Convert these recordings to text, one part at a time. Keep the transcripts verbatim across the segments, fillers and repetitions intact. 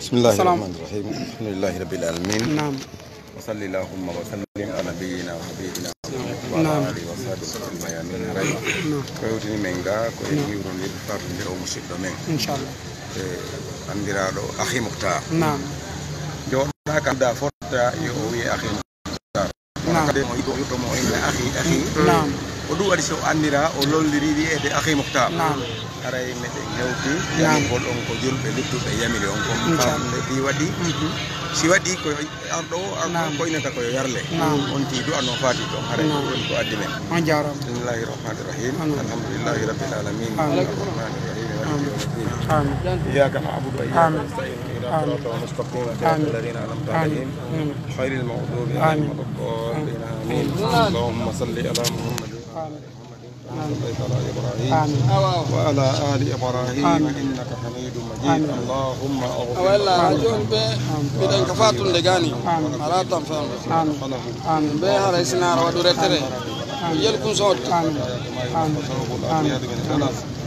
بسم الله الرحمن الرحيم. الحمد لله رب العالمين. نعم. وصل اللهم وسلم على نبينا وحبيبنا محمد وعلى آله وصحبه وسلم. آمين. Haray ko hewtini men ga ko e iwrondir fardude o musidɗo men. Inchallah. E anndiraaɗo Akhi Mukhtar. Naam. Jooɗaaka da fotta yo o wiye Akhi Mukhtar. Naam. Kadi mo yiɗo yurto mo inna Akhi, Akhi. Naam. Ko ɗum waɗi so anndira o lolliri wiyeede Akhi Mukhtar. Naam. Haray meɗen hewti yamugol on ko julɓe luttuɓe yamiri on kon. Inchallah. Famɗe ɗi waɗi. Si waɗi ko arɗo o, arɗo o ko inata ko yo yarle. Naam. On ti du'ano fati ɗon, haray ko woni ko addi men. On jaaraama. Bismillahir rahmanir rahim. Alhamdulillah. Alhamdulillahi rabbil alamin. Amin. Arrahmanir rahim. Maliki yawmiddin. Amin. Iyyaka na'budu wa iyyaka nasta'in. Ihdinas siratal mustaqim. Siratal ladzina an'amta alaihim. Amin. Ghairil maghdubi alaihim waladdallin. Amin. Allahumma salli ala Muhammadin wa ala ali Muhammadin. صليت على إبراهيم وعلى آل إبراهيم إنك حميد مجيد. اللهم اغفر لنا. Awa, ella, ha jooni ɓe mbiɗen ka fatunde gani. Ala tan fewndo. Ɓe haray sinaara waɗu rettere. Yel kun sotti.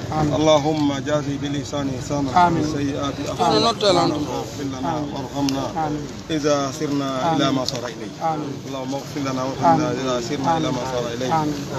اللهم جازي بالإحسان إحسانا وبالسيئات عفوا واغفر لنا وارحمنا. إذا سرنا إلى ما صار إليه. اللهم اغفر لنا وارحمنا إذا سرنا إلى ما صار إليه.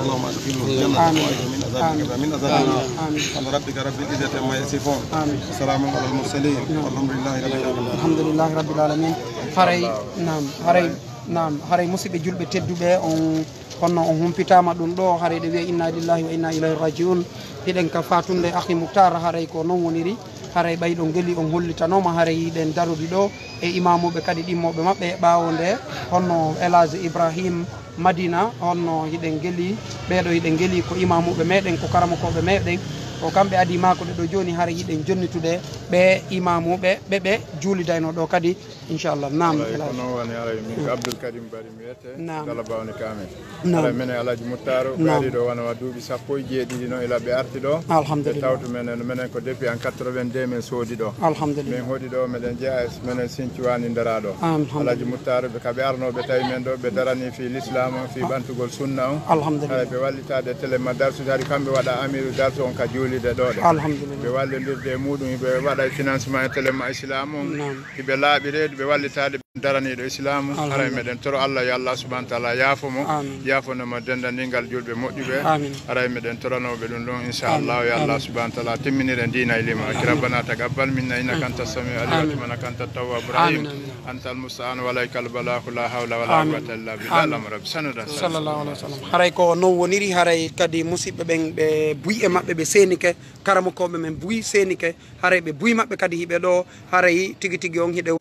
اللهم أدخله الجنة وأعذه من عذاب من عذاب النار. سبحان ربك رب العزة عما يصفون. وسلام على المرسلين. والحمد لله رب العالمين. Alhamdulillahi rabbil alamin. Haray, naam, haray, naam, haray musidɓe julɓe tedduɓe, on, kono on humpitaama ɗum ɗo, haray ɗe wiya inna lillahi wa inna ilayhi rajiun. Hiɗen ka fatunde Akhi Mukhtar, haray ko non woniri. Haray ɓay ɗon geli on hollitanooma, haray hiɗen darodi ɗo e imamuɓe kadi ɗimmoɓe maɓɓe ɓaawo nde, honno El Hadj Ibrahim Madina, honno hiɗen geli, ɓeeɗo hiɗen geli ko imamuɓe meɗen, ko karamokooɓe meɗen, ko kamɓe adi maako ɗe ɗo jooni, haray hiɗen jonnitude ɓe imamuɓe ɓe ɓe juulidayno ɗo kadi, inchallah. Naam, haray El Hadj. Ko non woni, haray min ko Abdoul Karim Bari mi wiyete. Naam. Dala Bawni Kamin. Naam. Haray minen Alhaji Muttaru, ɓe ari ɗo wona wa duuɓi sappo e jeeɗiɗi no ila ɓe arti ɗo. Alhamdulillah. Ɓe tawtu menen, menen ko depuis en quatre-vingt-deux min soodi ɗo. Alhamdulillah. Min hoɗi ɗo, meɗen jeeya e menen Sincuwaani ndara ɗo. Alhamdulillah. Alhaji Muttaru, ɓe ka ɓe arno, ɓe tawi men ɗo, ɓe darani fi l'islam on, fi ɓantugol sunna on. Alhamdulillah. Haray ɓe wallitaade télé ma darsu, hari kamɓe waɗa amiru darsu on ka juulide ɗo ɗe. Alhamdulillah. Ɓe wallondirde e muɗum, ɓe waɗa e financement e télé ma islam on. Naam. Hiɓe laaɓi reedu, ɓe wallitaade daraniiɗo islaamu. Alhamdulillah. Haray meɗen toro Allah, yo Allah subhanahu wa taala yaafo mo, amin, yaafono mo denndandiingal juulɓe moƴƴuɓe. Amin. Haray meɗen toranooɓe ɗum ɗon, inchallah, yo Allah subhanahu wa taala timminire diina e limaaki. Amin. Rabbana taqabbal minna innaka antas samiul alim wa tub alaina innaka antat tawwabur rahim. Amin, amin. Antal musta'an wa alaykal balaghu, la hawla wala quwwata illa billah. Amin. Allahumma rabbi sanada. Sallallahu alaihi wasallam. Haray ko non woniri, haray kadi musidɓe ɓen ɓe buy e maɓɓe, ɓe seenike, karamokooɓe men buy seenike, haray ɓe buy maɓɓe kadi hiɓe ɗo, haray tigi tigi on hiɗe.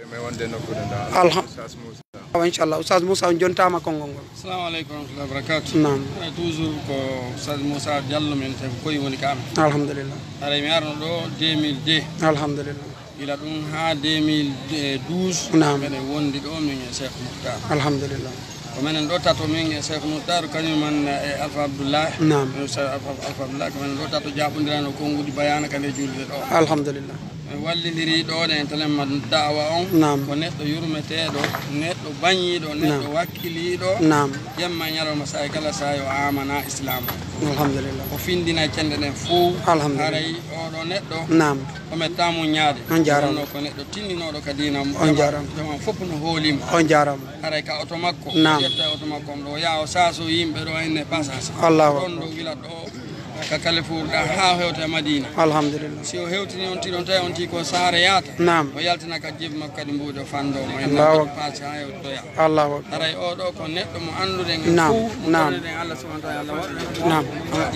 Alham-, awa, inchallah, Oustaz Moussa, on jontaama konngol ngol. Assalamu aleykum wa rahmatullahi wa barakatuh. Naam. Eh, toujours ko Oustaz Moussa Diallo men, te ko koye woni ka am. Alhamdulillah. Haray mi arno ɗo deux mille deux. Alhamdulillah. Gila ɗum haa deux mille douze, naam, mbeɗen wondi ɗo min e Cheikh Mouhtar. Alhamdulillah. Ko menen ɗo tato min e Cheikh Mouhtar, kañum man e Alpha Abdoullah. Naam. Min Cheikh Alpha, Alpha Abdoullah, ko menen ɗo tato jaabondirano konnguɗi bayana kadi e julde ɗo. Alhamdulillah. Min wallidiri ɗo ɗen telemma da'wa on. Naam. Ko neɗɗo yurmeteeɗo, neɗɗo bañiiɗo, neɗɗo, naam, wakkiliiɗo. Naam. Jemma e ñalawma, saa e kala saa yo amana Islam. Alhamdulillah. O findina cenɗe ɗen fow. Alhamdulillah. Haray oɗo neɗɗo, naam, o mettaama ñaade. On jaaraama. Wonno ko neɗɗo tinndinooɗo ka diina. On jaaraama. Jama fof no hoolimo. On jaaraama. Haray ka oto makko, naam, o ƴetta e oto makko on ɗo, o yaha o saaso yimɓe ɗo, enne pasas. Allahu akbar. Ɗon ɗo gila ɗo, ka Kalifuur ɗa, haa o hewta e Madina. Alhamdulillah. Si o hewtini on ti ɗon, tawi on ti ko saare yaata. Naam. O yaltina ka jeebi makko kadi mbuuɗi, o fanndo mo. Allahu akbar. Paasi haa hewtoya. Allahu akbar. Haray o ɗo ko neɗɗo mo annduɗen en, naam, fow, mo, naam, toroɗen Allah subhanahu wa ta'ala waɗa. Naam.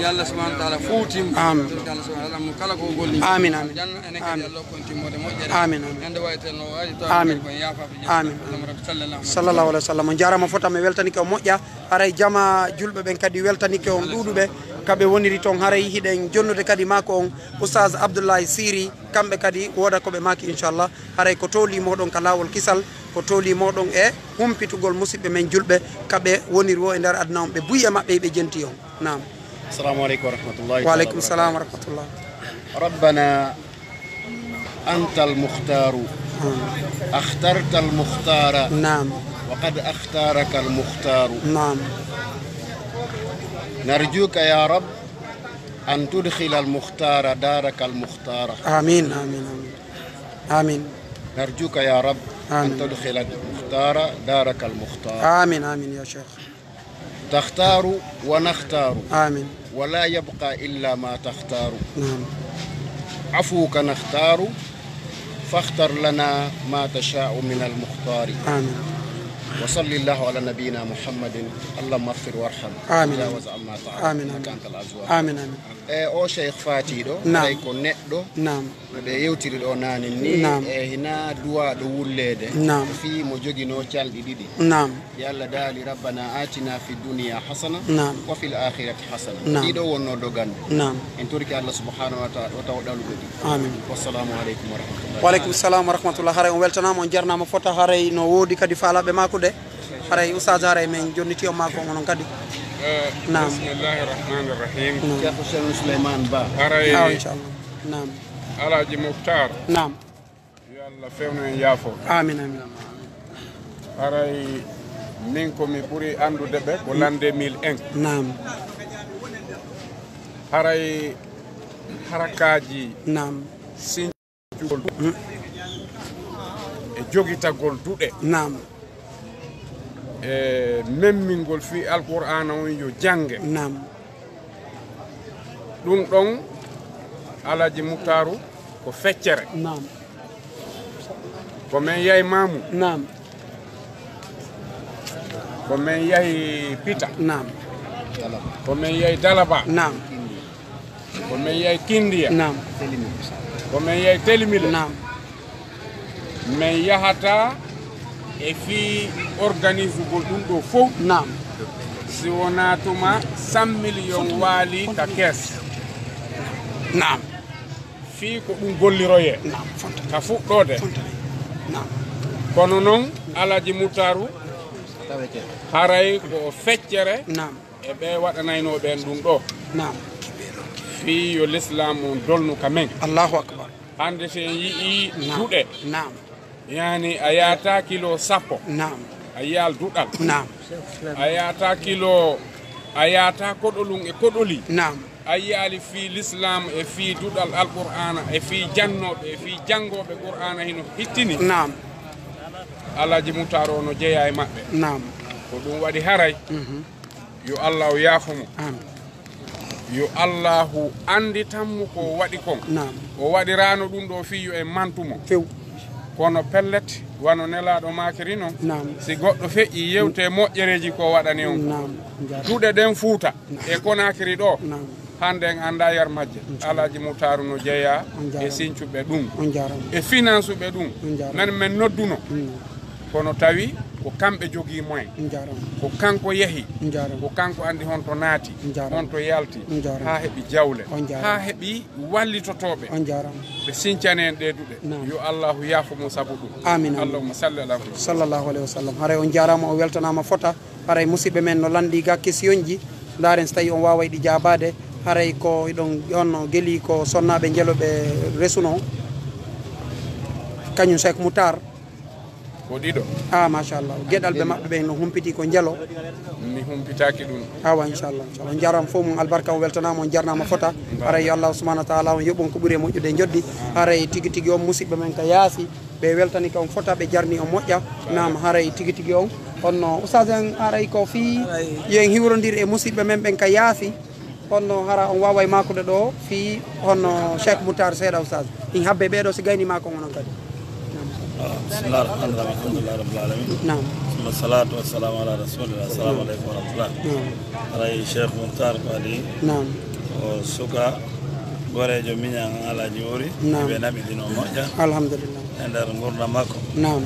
Yo Allah subhanahu wa ta'ala fowtin. Amin. Allah subhanahu wa ta'ala mo kala ko o golli. Amin, amin. Aljanna, enen kadi, amin, Allah okku en timmode moƴƴere. Amin, amin. Ñande wayte no wayi to, amin, ko en yaafa. Amin. Allahumma rabbi sallallahu alaihi wasallam. Sallallahu alaihi wasallam. On jaaraama fota, mi weltanike o moƴƴa. Haray jama julɓe ɓen kadi weltanike on ɗuuɗuɓe. Ka ɓe woniri ton, haray hiɗen jonnude kadi maako on Oustaz Abdoulaye Siri. Kamɓe kadi wooda ko ɓe maaki, inchallah. Haray ko tooli moɗon ka laawol kisal, ko tooli moɗon e humpitugol musidɓe men julɓe, ka ɓe woniri wo e nder aduna on, ɓe buy e maɓɓe, ɓe jenti on. Naam. Assalamu aleykum wa rahmatullahi taala wa barakatuh. Wa aleykum salam wa rahmatullah. ربنا أنت المختار. نعم. اخترت المختار. نعم. وقد اختارك المختار. نعم. نرجوك يا رب أن تدخل المختار دارك المختار. آمين، آمين، آمين. آمين. نرجوك يا رب أن آمين. تدخل المختار دارك المختار. آمين، آمين يا شيخ. تختار ونختار. آمين. ولا يبقى إلا ما تختار. نعم. عفوك نختار، فاختر لنا ما تشاء من المختار. آمين. وصل الله على نبينا محمد. اللهم اغفر وارحم. آمين. تجاوز عما تعالى. آمين، إنك آمين. أنت العزوز. آمين، آمين. E o Cheikh Fatiɗo, نعم. Ay ko neɗɗo نعم. No ɓe yewtiri ɗo naane ni, Naam. E hina duwaaɗo wulleede. Naam. Fii mo joginoo calɗi ɗiɗi. Naam. Yo Allah daali, "Rabbana atina fi dunya hasana, Naam. Wa fil akhirati hasana." Naam. Ɗiɗo wonno dogande. Naam. En torki Allah subhanahu wa ta'ala, o taw ɗaluɓe ɗi. Amin. Wassalamu alaikum wa rahmatullahi. Wa alaikum salam wa rahmatullah. Haray on weltanaama, on jarnaama fota. Haray no woodi kadi faalaaɓe maako de. Haray Oustaz, haray men jonniti on maako on onon kadi. Eh, Naam. Bismillahir rahmanir rahim. Naam. Cheikh Hussein Souleymane Ba. Haray Awa, inchallah. Naam. Alhaji Moukhtar. Naam. Yo Allah fewnu en yaafo. Amin, amin. Haray min ko mi ɓuri anndude ɓe ko Lande mille en. Naam. Haray harakaaji Naam. Sincugol Mm. e jogitagol duɗe. Naam. E memmingol fii Alqur'aana on yo jannge. Naam. Ɗum ɗon, Alhaji Muktaaru, ko feccere. Naam. Ko men yahi Maamu. Naam. Ko men yahi Pita. Naam. Ko men yahi Dalaba. Naam. Ko men yahi Kindiya. Naam. Ko men yahi Telimila. Naam. Men yahata e fii organisugol ɗum ɗo fow. Naam. Si wonaa tuma cent millions waali ka kees. Naam. Fii ko ɗum golliroyee. Naam, fonta. Ka fuɗɗoode. Fonta. Naam. Kono non, Alhaji Muktaaru, haray ko o feccere Naam. e ɓe waɗanaynoo ɓen ɗum ɗo. Naam. Fii yo Lislaam on dolnu ka men. Allahu Akbar. Hannde si en yi'ii Naam. duɗe. Naam. Yani a yaata kilo sappo. Naam. A yiyaali duɗal. Naam. A yaata kilo, a yaata koɗolun e koɗoli. Naam. A yiyaali fii Lislaam e fii duɗal Alqur'aana e fii jannooɓe e fii janngooɓe Qur'aana hino hittini. Naam. Alhaji Muktaaru no jeyaa e maɓɓe. Naam. Ko ɗum waɗi haray. Mhm. Yo Allaahu yaafo mo. Amin. Yo Allaahu annditan mo ko o waɗi kon. Naam. O waɗiraano ɗum ɗo fii yo en mantu mo. Few. Kono pellet, wano Nelaaɗo maakiri non, Naam. si goɗɗo feƴƴii, yewtee moƴƴereeji ko o waɗani on. Naam. Njaaraama. Duɗe ɗen Fuuta Naam. e Konaakiri ɗo, Naam. hannde en anndaa yar majje. Inchallah. Alhaji Muktaaru no jeyaa On njaaraama. e sincuɓe ɗum, On njaaraama. e finansuɓe ɗum. On njaaraama. Men, men nodduno. Mm. Kono tawi ko kamɓe jogii moyen. On njaaraama. Ko kanko yahi. On njaaraama. Ko kanko anndi honto naati, On njaaraama. honto yalti, On njaaraama. haa heɓi jawle, On njaaraama. haa heɓi wallitotooɓe. On njaaraama. Ɓe sincani en ɗee duɗe. Naam. Yo Allaahu yaafo mo sabu ɗum. Amin, amin. Allahumma salli ala Muhammad. Sallallahu alayhi wa sallam. Haray on njaaraama, o weltanaama fota. Haray musidɓe men no lanndii ga kesiyonji. Ndaaren so tawii on waaway ɗi jaabaade. Haray ko hiɗon, on geli ko sonnaaɓe Njelo ɓe resunoo. Kañum Cheikh Moutar. Ko ɗiɗo. Ah, machallah. Geɗalɓe maɓɓe ɓen no humpiti ko Njelo. Mi humpitaaki ɗum. Awa, inchallah, inchallah. On njaaraama fof mum albarka, on weltanaama, on jarnaama fota. Haray yo Allah subhanahu wa taala on yoɓ on ko ɓuri e moƴƴude e njoɓdi. Haray tigi tigi on musidɓe men ka yaasi, ɓe weltani ka on fota, ɓe jarni on moƴƴa. Naam, haray tigi tigi on. Honno Oustaz en, haray ko fii yo en hiwrondir e musidɓe men ɓen ka yaasi. Honno hara on waaway maakude ɗo fii honno Cheikh Moutar seeɗa, Oustaz? In habbe ɓeeɗo si gayni maako onon kadi. Ah, bismillah, alhamdulillah, alhamdulillah, rabbil alamin. Naam. Summa salatu wassalamu ala rasulillah. Assalamu alaikum wa rahmatullah. Naam. Haray Cheikh Moutar ko adi Naam. o suka goreejo miñan Alhaji Wori. Naam. Ɓe naɓi dino moƴƴa. Alhamdulillah. E nder ngurdam makko. Naam.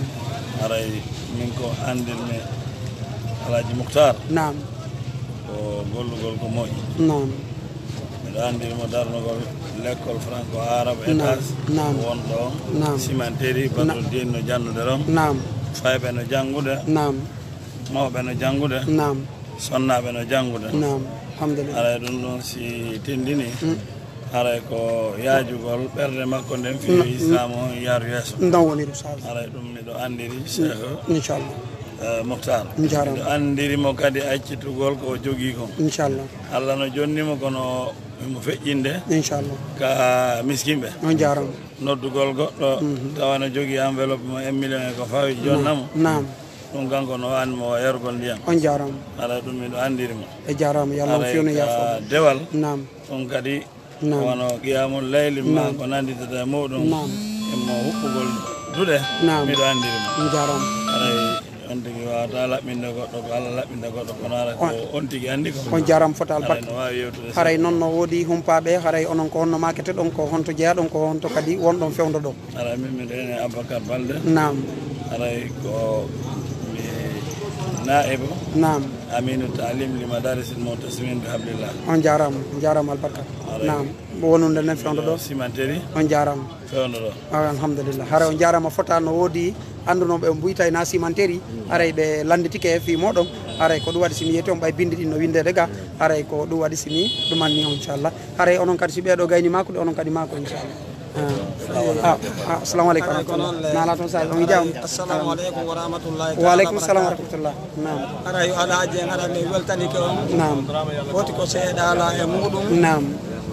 Haray min ko anndirmi Alhaji Moutar. Naam. Ko gollugol ko moƴƴi. Naam. Miɗo anndiri mo darnugol lekkol franco arabe Naam. étage Naam. won ɗo Naam. Cimenterie Na- Badruddin no janngude ɗon. Naam. Fayɓe no janngude. Naam. Mawɓe no janngude. Naam. Sonnaaɓe no janngude. Naam. Alhamdulillah. Haray ɗum ɗon si tindini. Mm. Haray ko yaajugol ɓernde makko nden fii Islam on yaaru yeeso. Ɗon woni ɗum, Oustaz. Haray ɗum miɗo anndiri Cheikh, Inchallah. eh, Moukhtar. Njaaraama. Miɗo anndiri mo kadi accitugol ko o jogii kon. Inchallah. Allah no jonni mo kono Mo feƴƴinde. Inchallah. Ka miskinɓe. On jaarama. Noddugol goɗɗo, mhm, tawa no jogii enveloppe mo un million e ko fawi, jonnamo. Naam. Ɗum kanko no waani mo yargol ndiyam. On jaarama. Haray ɗum miɗo anndiri mo. E jaarama, yo Allah on fewnu yaafo. Dewal. Naam. Ɗum kadi. Naam. Wano qiyamul layli ma, naam, ko nannditata e muɗum. Naam. Immo huɓɓugol duɗe. Naam. Miɗo anndiri mo. On jaarama. Haray on tigi wawata laɓɓinde goɗɗo, ko Allah laɓɓinta goɗɗo, kono haray ko on tigi anndi ko. On jaarama fota albarka. Haray no waawi yewtude. Haray noon no woodi humpaaɓe, haray onon ko honno maakete ɗon, ko honto jeyaɗon, ko honto kadi wonɗon fewndo ɗo? Haray min miɗo ene Aboubacar Balde. Naam. Haray ko mi na'ibu. Naam. Aminu Ta'lim li Madarisil Mu'tasimin bi Hablillah. On jaarama, on jaarama albarka. Haray. Naam. Mo wonunde nden fewndo ɗo? Cimenterie. On jaarama. Fewndo ɗo. Ah, alhamdulillah. Haray on jaarama fota no woodi anndunoɓe on mbuyta ena cimenterie. Haray ɓe lannditike e fii moɗon. Haray ko ɗum waɗi si mi yeeti on ɓay binndi ɗin no winndeede ga. Haray ko ɗum waɗi si mi ɗumanni on inchallah. Haray onon kadi si ɓeeɗo gayni makude onon kadi mako inchallah. Ah, ah, ah, assalamu aleykum wa rahmatullah. Nala toon sa on jaam. Assalamu aleykum wa rahmatullahi taala wa barakatuh. Wa aleykum salam wa rahmatullah. Naam. Haray yo Alhaji en, haray min weltanike on. Naam. Woti ko seeɗa ala e muɗum. Naam.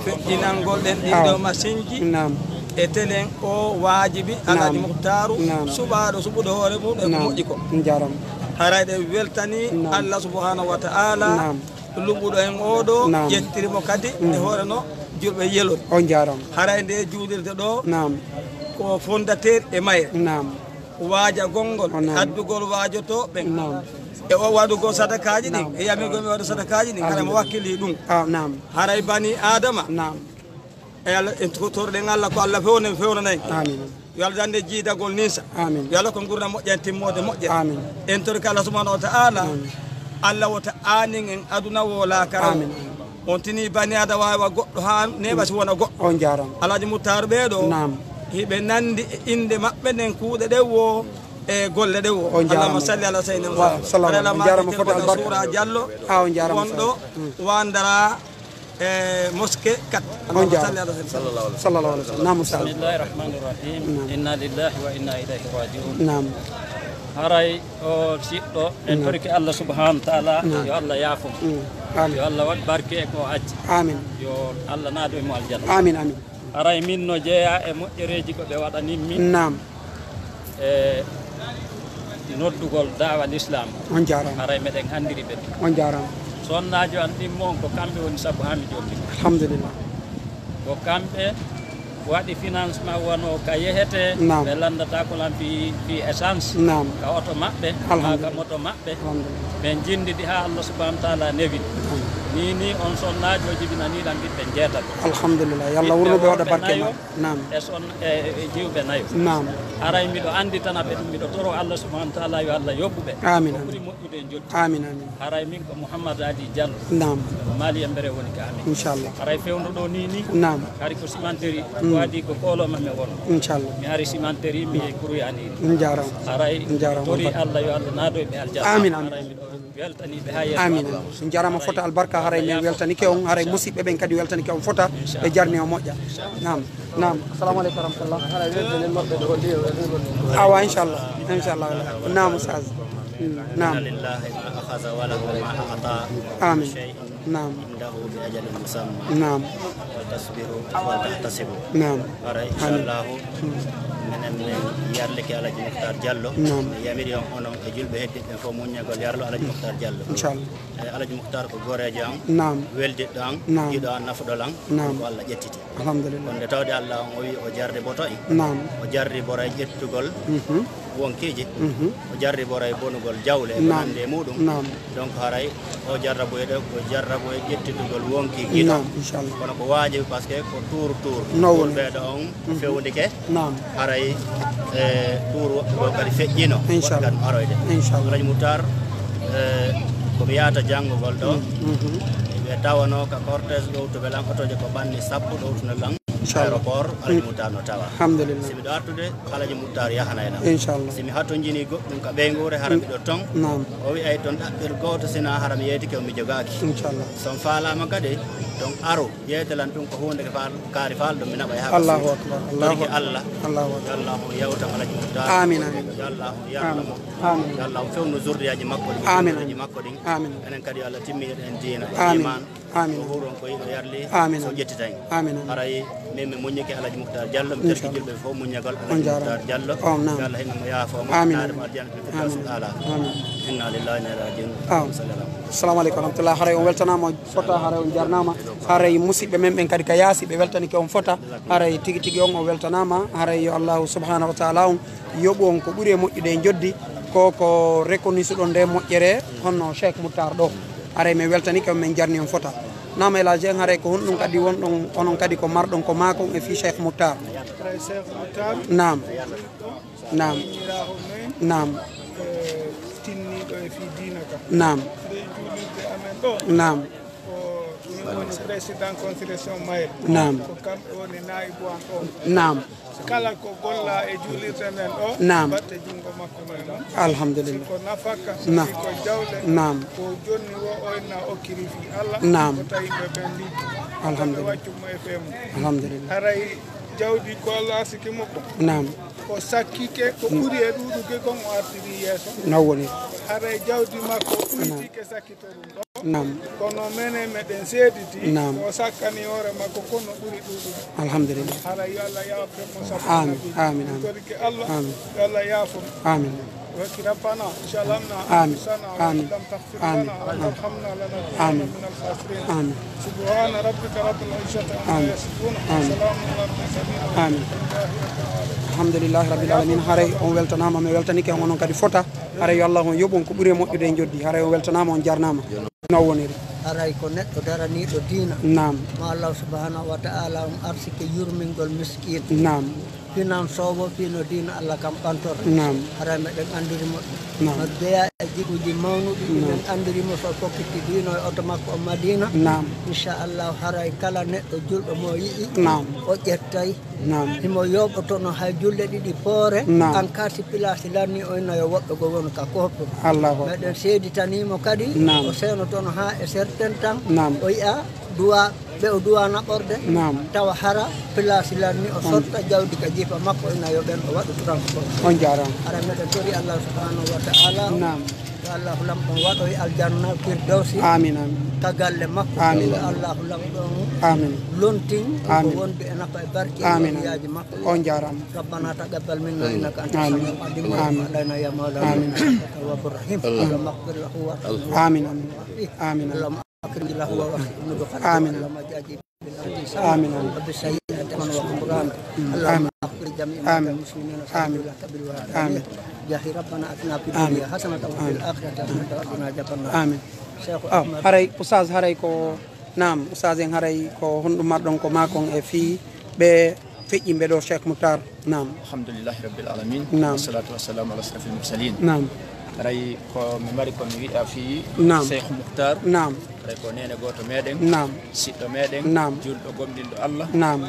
Feƴƴinangol ɗen ɗin ɗo masinji. Naam. E telen o waajibi Alhaji Muhtaaru. Naam. Suɓaaɗo suɓude hoore mum e ko moƴƴi ko. Naam. Jaram. Haray ɗe weltani Allah subhanahu wa ta'ala. Naam. Luɓuɗo en oo ɗoo, naam, ƴettiri mo kadi e hoore no julɓe yelori. On jaaraama. Haray nde juulirde ɗoo, naam, ko fondateur e mayre. Naam. Waajagol ngol, o naam, addugol waajotooɓe ɓen. Naam. E o waɗugol sadakaaji ɗin, naam, e yamirgol mi waɗa sadakaaji ɗin, haray mo wakkili ɗum. Ah, naam. Haray banii Aadama. Naam. E Allah, en to-, torɗen Allah ko Allah fewnen, fewnana en. Amin. Yo Allah dande jiidagol ninsa. Amin. Yo Allah ko ngurndan moƴƴa en timmoode moƴƴa. Amin. En torike Allah subhanahu wa ta'ala. Amin. Allah wota aanin en aduna wo laakara wo. Amin. On tini banii Aadama waawa goɗɗo haa neeɓa si wona goɗɗo. On jaaraama. Alhaji Muhtar ɓee ɗoo. Naam. Hiɓe nandi e innde maɓɓe nden kuuɗe ɗen wo e golle ɗen wo. On jaaraama. Allahumma salli ala sayyidina Muhammad. Wa sallam. On jaaraama fota albarka. Suura Jallo. Ah, on jaaraama. Wonɗo Wandara e mosquée quatre. On jaaraama. Allahumma salli ala sayyidina. Sallallahu alaihi wasallam. Naam, Ustaz. Bismillahir rahmanir rahim. Naam. Inna lillahi wa inna ilaihi raji'un. Naam. Haray o siɗɗo, en torike Allah subhanahu wa ta'ala, naam, yo Allah yaafo mo. Mm. Amin. Yo Allah waɗ barke e ko o acci. Amin. Yo Allah naado e mo aljanna. Amin, amin. Haray min no jeyaa e moƴƴereeji ko ɓe waɗanin min. Naam. E noddugol da'wa l'islam. On jaaraama. Haray meɗen anndiri ɓe. On jaaraama. Sonnaajo an ɗimmo on ko kamɓe woni sabu haa mi jooɗii. Alhamdulillah. Ko kamɓe waɗi financement wano ka yehetee, naam, ɓe lanndata ko lan fii, fii essence, naam, ka oto maɓɓe, haa ka, alhamdulillah, moto maɓɓe. Alhamdulillah. Ɓe njinndiɗi haa Allah subhanahu wa ta'ala newini. Amin. Ni, ni on sonnaajo jibinanii lan ɓiɓɓe njeetato. Alhamdulillah. Yo Allah wurno ɓe waɗa barke ma. Naam. E son-, e, e jiwɓe nayo. Naam. Haray miɗo annditana ɓe ɗum, miɗo toro Allah subhanahu wa ta'ala yo Allah yoɓu ɓe. Amin, amin. Ko ɓuri moƴƴude en jotti. Amin, amin. Haray min ko Mouhammad Ali Diallo. Naam. Ko Mali Embere woni ka amin. Inchallah. Haray fewndo ɗoo ni ni. Naam. Hari ko cimenterie. Mm. Ko adii ko kooloma mi won. Inchallah. Mi ari cimenterie, mi yehi kuruyaniri. On jaaraama. Haray, on jaaraama, tori Allah yo Allah naado e ɓe aljanna. Amin, amin. Haray miɗo weltani ɓe haa yeeso Allah. Amin, amin. On jaaraama fota albarka, haray min weltanike on, haray musiɓɓe ɓen kadi weltanike on fota, ɓe jarni o moƴƴa. Naam, naam. Assalamu aleykum wa rahmatullah. Awa, inchallah, inchallah. Naam, Ustaz. Mm, naam. Inna lillahi ma akhadha wa lahu ma a'ta. Amin. Naam. Indahu bi ajalin musamma. Naam. Wal tasbiru wal tahtasibu. Naam. Haray, amin, inchallahu, mm, minen min yarlike Alhaji Muhtar Diallo. Naam. Mi yamiri on onon e julɓe heddiɓe ɓen fof muññagol yarlo Alhaji Muhtar Diallo. Inchallah. E Alhaji Muhtar ko goreejo an. Naam. Weldiɗɗo an. Naam. Giɗo an, nafuɗo lan. Naam. Ko Allah ƴettiti. Alhamdulillah. Wonde tawde Allah on o wi o jarriboto en. Naam. O jarriboray ƴettugol, mhm, wonkiiji. Mhm. O jarriboray bonugol jawle e ko, naam, nandi e muɗum. Naam. Donc haray o jarraboye ɗo ko jarraboye ƴettitugol wonki giɗo. Naam, inchallah. Kono ko waajibi, parce que ko tour tour. No woni. Ɓeeɗo on, mhm, fewndike. Naam. Haray, e, tour woɓɓe ɗo kadi feƴƴino. Inchallah. Waɗi kadi aroyde. Inchallah. Alhaji Muhtar, e, ko mi yahata janngugol ɗo. Mhm. Ɓe tawano ka cortège ɗowtuɓe lan otooje ko ɓanni sappo ɗowtuno lan. Inchallah. Aéroport, Alhaji Muhtar no tawa. Alhamdulillah. Si miɗo artude, Alhaji Muhtar yahanay lan. Inchallah. Si mi hatonjini goɗɗum ka ɓeynguure, hara miɗo ton. Naam. O wi'ay ton ɗaɓɓir gooto, sina hara mi yeetike on mi jogaaki. Inchallah. So on faalaama kadi, ton aro, yeete lan ɗum ko huunde ka faal-, kaari faalɗo mi naɓay haa. Allahu akbar, Allahu akbar. Torike Allah. Allahu akbar. Allah on yawtan Alhaji Muhtar. Amin, amin. Yo Allah yarno mo. Amin. Yo Allah fewnu zurriyaji makko ɗin, amin, zurriyaji makko ɗin. Amin. Enen kadi yo Allah timminir en diina, amin, iman. Amin. O huuron ko yiɗo yarli. Amin. So ƴettita en. Amin. Haray min mi muññike Alhaji Mouhtar Diallo, mi terki julɓe fof muññagol Alhaji Mouhtar Diallo. Yo Allah hinno mo yaafo mo. Amin. Naare mo aljanna fil firdaus ala. Amin. Inna lillahi wa inna ilaihi rajiun. Amin. Assalamu aleykum wa rahmatullah. Haray on weltanama fota, haray on jarnama. Haray musidɓe men ɓen kadi ka yaasi ɓe weltanike on fota. Haray tigi tigi on o weltanama. Haray yo Allahu subhanahu wa taala on yoɓu on ko ɓuri e moƴƴude e joddi. Ko ko reconnaissance ɗon nde moƴƴere honno Cheikh Mouhtar ɗo. Haray min weltanike on, min jarni on fota. Naam, El Hadji en, haray ko honɗum kadi wonɗon onon kadi ko marɗon ko maakon e fii Cheikh Mouhtar? Haray Cheikh Mouhtar. Naam. Naam. Miñiraawo men. Naam. E tinniiɗo e fii diina ka. Naam. Ndey juulirde amen ɗo. Naam. Ko min woni président consolation Mayel. Naam. Ko kamɓe woni naayibu an ɗo. Naam. Kala ko golla e juulirde nden ɗo, naam, batte junngo makko men ɗon. Alhamdulillah. Si ko nafaka, naam, si ko jawle, naam, ko jonni wo o inna okkiri fii Allah, naam, ko tawi ɓe ɓen liɗɗi. Alhamdulillah. Ɓe waccu mo e feemu. Alhamdulillah. Haray jawdi ko Allah siki mo ko. Naam. O sakkike ko ɓuri e ɗuuɗuki kon o artiri yeeso. No woni. Haray jawdi makko ɓuytike sakki ɗum ɗo. Naam. Kono menen meɗen seediti, naam, o sakkani hoore makko kono ɓuri ɗuuɗude. Alhamdulillah. Hara yo Allah yaafo mo sabu. Amin, amin, amin. Torike Allah, amin, yo Allah yaafo mo. Amin. Waki rabbana, zalamna anfusana, wa in lam taghfir lana wa tarhamna lanakunanna minal khasirin. Amin. Subhana rabbika rabbil izzati amma yasifun. Amin. Salamun alal mursalin. Amin. Alhamdulillahi rabbil alamin. Haray on weltanama, mi weltanike on onon kadi fota. Haray yo Allah on yoɓu on ko ɓuri e moƴƴude e joddi. Haray on weltanama, on jarnama. No woniri. Haray ko neɗɗo daraniiɗo diina. Naam. Mo Allah subhanahu wa ta'ala on arsike yurmingol miskin. Naam. Finansoowo fii no diina Allah kan ɓantorta. Naam. Haray meɗen anndiri mo. Naam. No jeyaa e jikuuji mawnuɗi, naam, meɗen anndiri mo so fokkiti diino e oto makko o Madina. Naam. Inchallahu haray kala neɗɗo julɗo mo yi'i, naam, o ƴettay. Naam. Himo yooɓotono hay julɗe ɗiɗi poore, naam, an ka si pilaasi lanni o inna yo woɓɓe go wonu ka koofuru. Allahu akbar. Meɗen seeditanii mo kadi, naam, o seenotono haa e certain tan, naam, o yi'a duwa, ɓe o duwa naɓorde, naam, tawa hara pilaasi lanni o, mm, sotta jawdi ka jiifa makko inna yo ɓen o waɗu transport. On jaaraama. Hara meɗen tori Allah subhanahu wa ta'ala. Naam. Yo Allahu Lamɗo on waɗoy aljanna firdawsi. Amin, amin. Ka galle makko. Amin. Yo Allahu Lamɗo on, amin, lontin, amin, ko wonɓe e nafa e barke, amin, e yaaji makko. On jaaraama. ربنا تقبل منا إنك أنت السميع العليم وتب علينا يا مولانا إنك أنت التواب الرحيم. اللهم اغفر له وارحمه. آمين، آمين. آمين، آمين. اللهم أكرم له ووسع نزله. آمين. اللهم جازه بالإحسان، آمين، آمين، وبالسيئات حسنة وغفران. آمين. اللهم اغفر جميع موتى المسلمين وسلم ولا تبل ولا آمين. جاه ربنا آتنا في الدنيا حسنة وفي الآخرة حسنة وقنا عذاب النار. آمين. شيخ أحمد. Haray Oustaz, haray ko, naam, Oustaz en, haray ko honɗum marɗon ko maakon e fii ɓe feƴƴinɓe ɗo Cheikh Mouhtar? Naam. Alhamdulillahi rabbil alamin. Naam. Wassalatu wassalamu ala ashrafil mursalin. Naam. Haray ko mi mari ko mi wi'a fii, naam, Cheikh Mouhtar. Naam. Haray ko neene gooto meɗen. Naam. Siɗɗo meɗen. Naam. Julɗo gomɗinɗo Allah. Naam.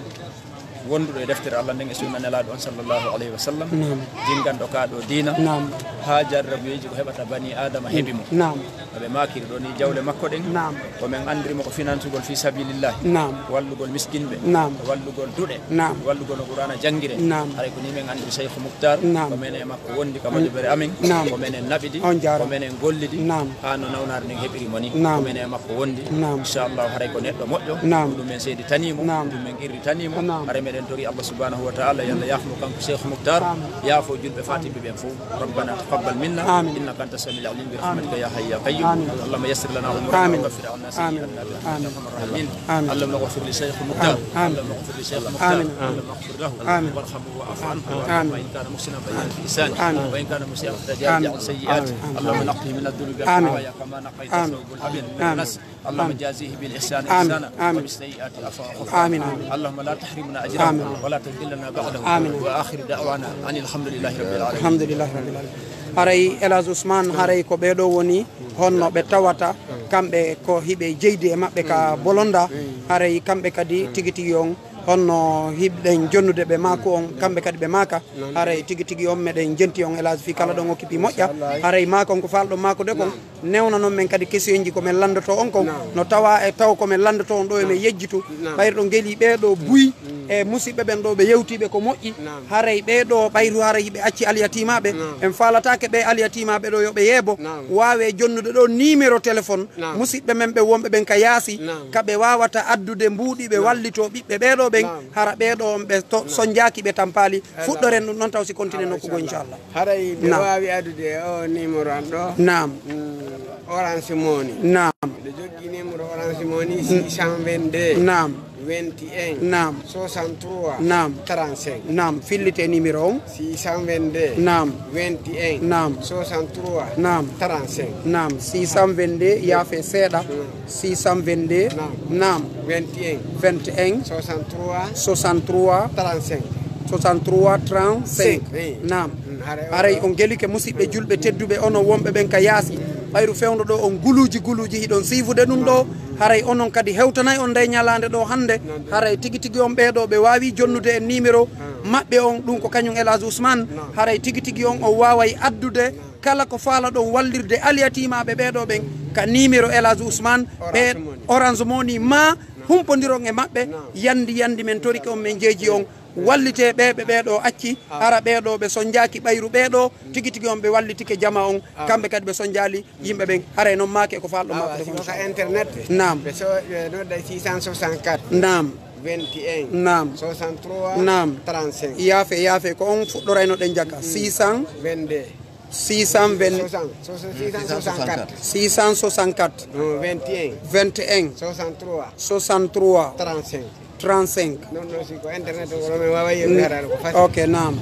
Wonduɗo e deftere Allah nden e sunna Nelaaɗo on sallallahu alayhi wa sallam. Naam. Jinganɗo ka ɗo diina. Naam. Haa jarrabuyeeji ko heɓata bani Aadama heɓi mo. Naam. No ɓe maakiri ɗo ni jawle makko ɗen. Naam. Ko men anndiri mo ko finansugol fi sabilillahi. Naam. Wallugol miskinɓe. Naam. Wallugol duɗe. Naam. Wallugol no Qur'aana janngire. Naam. Haray ko ni men anndiri Cheikh Mouhtar. Naam. Ko men e makko wondi ka mojobere amen. Naam. Ko menen naɓidi. On jaaraama. Ko menen gollidi. Naam. Haa no nawnaare nden heɓiri mo ni. Naam. Ko men e makko wondi. Naam. Inchallahu haray ko neɗɗo moƴƴo. Naam. Ko ɗum men seeditanii mo. Naam. Ko ɗum men qirritanii mo. Naam. Haray meɗen tori Allah subhanahu wa ta'ala, yo Allah yaafo mo kanko Cheikh Mouhtar. Amin. Yaafo julɓe fatimɓe ɓen fof. ربنا تقبل منا إنك أنت السميع العليم برحمتك يا حي يا قيوم. آمين. اللهم يسر لنا أمورنا وكفر عنا سيئاتنا برحمتك يا أرحم الراحمين. آمين. اللهم اغفر لشيخ مختار. آمين. اللهم اغفر لشيخ مختار. آمين. اللهم اغفر له. آمين. وارحمه واعف عنه. آمين. وإن كان محسنا فأيده بإحسان. آمين. وإن كان مسيئا فتجاوز عن سيئاته. آمين. اللهم نقه من الذنوب بحرها كما نقيت الثوب الأبيض من الدنس. اللهم جازه بالإحسان إحسانا وبالسيئات عفوا غفرانا. آمين. اللهم لا تحرمنا أجره ولا تضلنا بعده. آمين. وآخر دعوانا أن الحمد لله رب العالمين. الحمد لله رب العالمين. Haray El Hadj Ousmane, haray ko ɓee ɗoo woni honno ɓe tawata kamɓe ko hiɓe jeydi e maɓɓe ka bolonda, haray kamɓe kadi tigi tigi on honno hiɓɗen jonnude ɓe maaku on, kamɓe kadi ɓe maaka, haray tigi tigi on meɗen jenti on El Hadj fii kala ɗon okkipi moƴƴa, haray maaka on ko faalɗon maakude kon. Newna noon men kadi kesiyoji ko men lanndotoo on kon, no tawa e taw ko men lanndotoo on ɗo e men yejjitu, ɓayri ɗo ngeli ɓee ɗo buy E musidɓe ɓen ɗo ɓe yewtiiɓe ko moƴƴi, haray ɓee ɗo ɓayru haray hiɓe acci alyatimaaɓe, en faalataake ɓee alyatimaaɓe ɗo yo ɓe yeebo, waawe jonnude ɗo numéro téléphone. Musidɓe men ɓe wonɓe ɓen ka yaasi, ka ɓe waawata addude mbuuɗi ɓe wallitoo ɓiɓɓe ɓee ɗo ɓen, hara ɓee ɗo on ɓe to-, sonjaaki ɓe tampaali. Fuɗɗoren ɗum ɗon taw si continue nokkugol, inchallah. Haray ɓe waawi addude e o numéro an ɗo. Naam. Mm, Orange Money. Naam. Miɗo joggi numéro Orange Money, six cent vingt-deux. Naam. Vingt et un. Naam. Soixante-trois. Naam. Trente-cinq. Naam, fillite numéro on. Six cent vingt-deux. Naam. Vingt et un. Naam. Soixante-trois. Naam. Trente-cinq. Naam, six cent vingt-deux, yaafe seeɗa. Naam. Six cent vingt-deux. Naam. Naam. Vingt et un. Vingt et un. Soixante-trois. Soixante-trois. Trente-cinq. Soixante-trois, trente-cinq. Cinq, oui. Naam. Mm, haray on Haray ɗo on gelike, musidɓe julɓe tedduɓe, onon wonɓe ɓen ka yaasi. Ɓayru fewndo ɗo on guluuji guluuji hiɗon siifude ɗum ɗo. Haray onon kadi hewtanay on nde ñalaande ɗo hannde. Haray tigi tigi on ɓee ɗo ɓe waawi jonnude e numéro maɓɓe on, ɗum ko kañum El Hadj Ousmane. Haray tigi tigi on, on waaway addude kala ko faalaɗon wallirde alyatimaaɓe ɓee ɗo ɓen ka numéro El Hadj Ousmane, ɓe Orange Money, ma humpondiron e maɓɓe, yandi yandi men torike on, men jeeji on. Wallitee ɓee ɓe ɓee ɗo acci, hara ɓee ɗo ɓe sonjaaki ɓayru ɓee ɗo, tigi tigi on ɓe wallitike jama on, kamɓe kadi ɓe sonjaali yimɓe ɓen. Haray noon maake ko faalɗo Awa, maako si ko ka internet. Naam. Ɓe so-, ɓe nodda six cent soixante-quatre. Naam. Vingt et un. Naam. Soixante-trois. Naam. Trente-cinq. Yaafe, yaafe, ko on fuɗɗorayno ɗen jaka. Six cent. Vingt-deux. Six cent vingt. Soixante, soixante, six cent soixante-quatre. Six cent soixante-quatre. Non, vingt et un. Vingt et un. Soixante-trois. Soixante-trois. Trente-cinq. Trente-cinq. Non, non, si ko internet o, wala mi wawa yewde haraare ko fati. Ok, naam.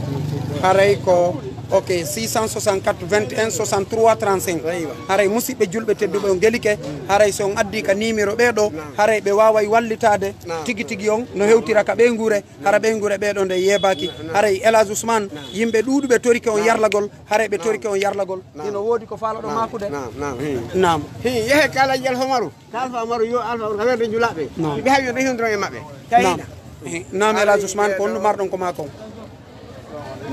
Haray ko, ok, six cent soixante-quatre, vingt et un, soixante-trois, trente-cinq. Aywa. Haray musidɓe julɓe tedduɓe on gelike, haray so on addi ka numéro ɓee ɗo, haray ɓe waaway wallitaade tigi tigi on no hewtira ka ɓeynguure, hara ɓeynguure ɓee ɗo nde yeebaaki. Haray El Hadj Ousmane, yimɓe ɗuuɗuɓe torike on yarlagol, haray ɓe torike on yarlagol. Hino woodi ko faalaɗo maakude? Naam, naam, hi. Naam. Hi, yehe kala Alfa Umaru. Ka Alfa Umaru yo Alfa Umaru, ka werde njulaaɓe. Naam. Ɓe hawi ɓe hindoro e maɓɓe. Naam. Kayna. Eh, naam, El Hadj Ousmane, ko on ɗum marɗon ko maa kon?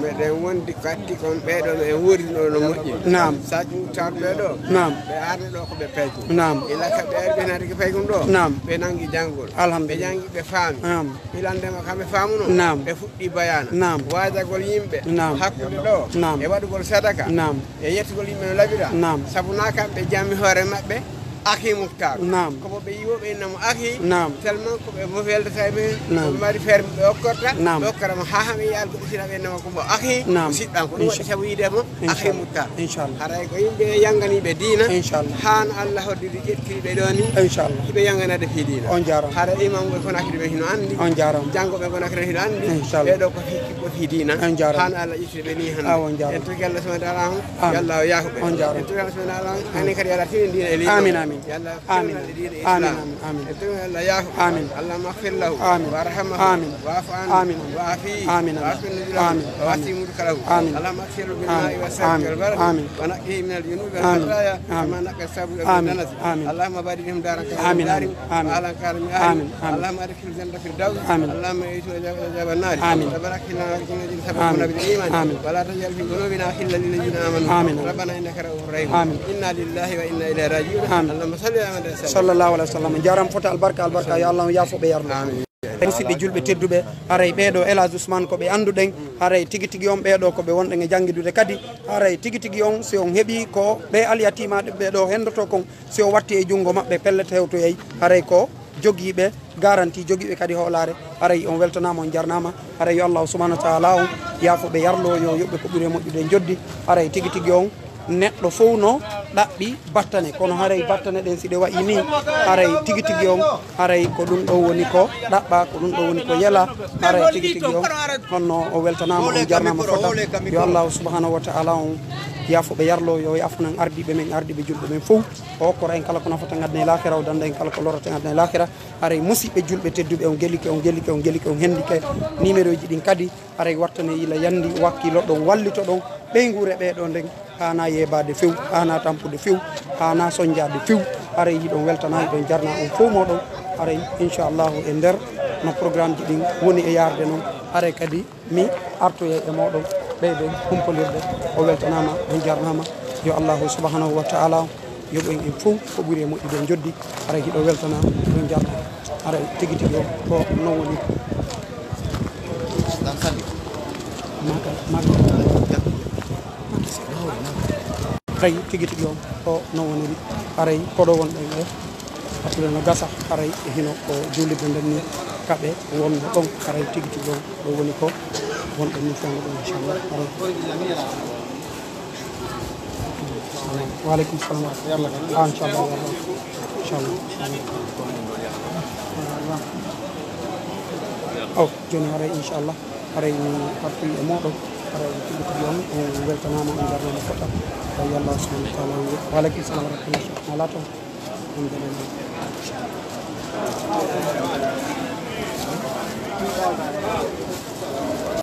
Meɗen wondi kadi kon ɓee ɗo ɓe woodino no moƴƴi. Naam. Saji Muktar ɓee ɗo. Naam. Ɓe arde ɗo ko ɓe paykum. Naam. Ila ka ɓe ari ɓe naati ko paykum ɗo. Naam. Ɓe nangi janngol. Alhamdulillah. Ɓe jangi ɓe faami. Naam. Hilandema kamɓe faamuno. Naam. Ɓe fuɗɗi bayana. Naam. Waajagol yimɓe. Naam. Hakkunde ɗo. Naam. E waɗugol sadaka. Naam. E yettugol yimɓe no laɓira. Naam. Sabu na kamɓe jammi hoore maɓɓe. Akhi Muktar. Naam. Ko mo ɓe yiwo ɓe innamo akhi. Naam. Tellement ko ɓe mo weldata e ɓe. Naam. Ko ɓe mari ferme ɓe okkorta. Naam. Ɓe okkora mo ha ha ɓe yiya goɗɗo sina ɓe innamo ko mo akhi. Naam. Ko siɗɗan ko ɗum waɗi sabu yiide mo. Akhi Muktar. Inchallah. Haray ko yimɓe yanganiɓe diina. Inchallah. Han Allah hoddiri ƴettiri ɓe ɗo ni. Inchallah. Hiɓe yanganade fi diina. On jarama. Haray imam ɓe Konakiri ɓe hino andi. On jarama. Jango ɓe Konakiri hino andi. Inchallah. Ɓe ɗo ko fi, ko fi diina. On jarama. Han Allah ƴettiri ɓe ni han. Awa on jarama. En toki Allah subhanahu wa ta'ala on. Amin. Yo Allah o yaafo ɓe. On jarama. En toki Allah subhanahu wa ta'ala on. Amin. Amin kadi yo Allah tinin diina e liman. Amin, amin. Yo Allah Amin. Amin, amin, amin. Amin. Allahumma ighfir lahu. Amin. Allahumma ighfir lahu. Amin. Warhamhu. Amin. Wa'fu anhu. Amin. Wa'afihi. Amin, amin. Wa'afi nuzulahu. Amin. Wasi mudkhalahu. Amin. Allahumma ighfirhu bil ma'i was salji wal barad. Amin. Wa naqqihi min al junubi wal khataya kama yunqqa as sawbu min ad danas. Amin. Allahumma abdilhum daran khayran min darihim wa ahlan khayran min ahlihim. Amin. Allahumma adkhilhum jannata firdaws. Amin. Allahumma aghithna bi adhabin nar. Amin. Rabbana akhrijna min al quruni allati sabaquna bil iman. Amin. Wa la taj'al fi qulubina ghillan lil ladina amanu. Amin. Rabbana innaka ra'ufur rahim. Amin. Inna lillahi wa inna ilayhi raji'un. Amin. Allahumma salli ala Muhammad wa sallim. Sallallahu alaihi wasallam. Jaram fota albarka, albarka. Yo Allah yaafo ɓe yarno. Amin. Musidɓe julɓe tedduɓe, haray ɓee ɗo El Hadj Ousmane ko ɓe annduɗen, haray tigi tigi on ɓee ɗo ko ɓe wonɗen e janngidude kadi, haray tigi tigi on si on heɓi ko ɓe alyatimaaɓe ɓee ɗo hendoto kon, si o watti e junngo maɓɓe pellet hewtoyay, haray ko jogiiɓe garanti, jogiiɓe kadi hoolaare, haray on weltanaama, on jarnaama, haray yo Allahu subhanahu wa ta'ala on yaafo ɓe yarlo, yo yoɓ ɓe ko ɓuri e moƴƴude e njoddi, haray tigi tigi on neɗɗo fof no ɗaɓɓi battane, kono haray battane ɗen si ɗe wayi ni, haray tigi tigi on, haray ko ɗum ɗo woni ko ɗaɓɓa, ko ɗum ɗo woni ko yela, haray tigi tigi on, honno o weltanaama, on jarnaama fota. Yo Allahu subhanahu wa ta'ala on yaafo ɓe yarlo, yo yaafunan ardiiɓe men, ardiiɓe julɓe men fof. O hokkora en kala ko nafata ngadna e laakhira, o danda en kala ko lorata ngadna e laakhira. Haray musidɓe julɓe tedduɓe, on gelike, on gelike, on gelike, on hendike numéro ji ɗin kadi. Haray wattane yila yandi, wakkilo ɗon, wallito ɗon, ɓeynguure ɓee ɗo nden, haana yeebaade few, haana tampude few, haana sonjaade few. Haray yiɗon weltana, yiɗon jarna on fow mooɗon. Haray inchallahu e nder no programme ji ɗin woni e yaarde non. Haray kadi mi artoyay e mooɗon ɓeyden humpondirde. O weltanaama, on jarnaama. Yo Allahu subhanahu wa ta'ala yoɓ en en fow ko ɓuri e moƴƴude e njoddi. Haray hiɗo weltana, hiɗo jarna. Haray tigi tigi o ko non woni. Haray tigi tigi on, o no woniri, haray koɗo wonɗen e hakkunde no gasa, haray e hino ko juulirde nden ni kaɓe wonde ɗon, haray tigi tigi on ɗo woni ko wonɗen ni fewndo ɗon, inchallah. Haray. Wa aleykum salam wa rahmatullah. Ah, inchallah, inchallah. Oh, jooni haray inchallah. Haray mi artii e mooɗon, haray tigi tigi on, on weltanaama, on jarnaama fota. Tawi Allah subhanahu wa taala on. Wa aleykum salam wa rahmatullah. Alaa toon. On jarnaama.